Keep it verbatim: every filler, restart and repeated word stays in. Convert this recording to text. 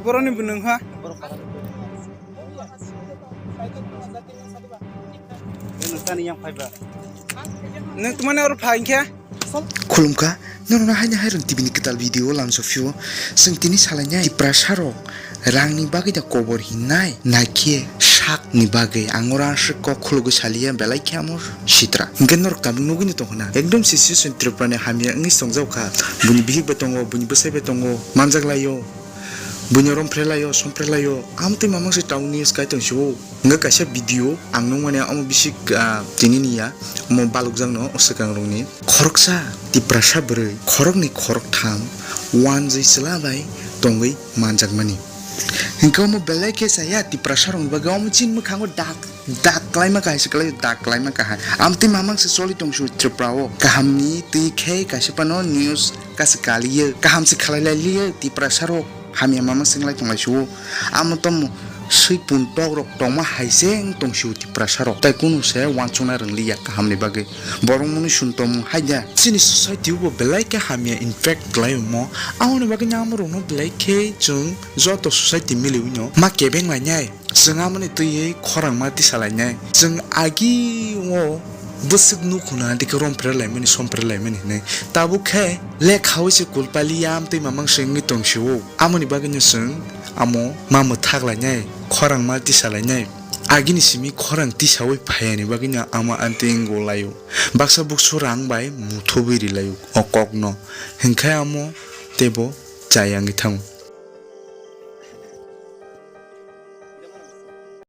Boroni bwnwng ha. Bwnwng tani yang phaiba. Nwng tmani oro phai khe? Khulumkha, norokno haino hai rwng T V ni kwtal video o lamsok phio. Chwng tini salainai Tiprasa rok rangni bagwi da kobor hinnai, naikhe sakni bagwi. Ang oro aswk kok khulugwi saliya, belai khe amo sitra. Hwnkhe norok tabuk nugwino tongkha na? Ekdom situation Tripura ni hamya wngwi chongjak kha. Buini bihik bai tongo, buini bwsai bai tongo, manjak laio. Buino romphre laio, sompre laio. Amtwi mamang se town news kai tong sio. Hwnkhe kaisa video ang nukmani amo bisik, ah, tini ni ya, omo balukjakno swkang rokni. Khoroksa Tiprasa bwrwi khoroknwi khoroktham wanjwi chwla bai tongwi manjakmani. Hwnkhe omo belai khe chaya Tiprasa rokni bagwi omo chini mwkhango dak, dak klaima kahai se kwlai, dak klaima kahai. Amtwi mamang se choli tong sio Tripura o. Kahamni twi khe kaisa phano news kasa kaliya, kaham se khalai lai liya Tiprasa rok. Hamya mama swnglai tonglai sio. Amo tomo swi pun tok rok tongma hai se wng tong sio Tiprasa rok. Tai kunu se wansukna rwng liya kahamni bagwi. Borok mwnwi sum tongmung hai da. Chini society o bo belai khe hamya impact klai omo. Aboni bagwi no amo rokno belai khe chwng joto society miliwi no ma kebeng lainai. Chwng amoni twiwi khorang ma tisa lainai. Chwng agi o bwswk nuk hwnwi adikhe romphre laimani, somphre laimani hinwi. Tabuk khe lekhaui se kulpali yam twi mamang se wngwi tong sio. Amoni bagwino chwng amo ma mwthak lainai, khorang ma tisa lainai. Agini simi khorang tisaui phaiyani bagwino amo amtwi wngwi laio. Baksa buksu rang bai muthubwi ri laio o kokno. Hinkhe amo teibo chaya wngwi thango.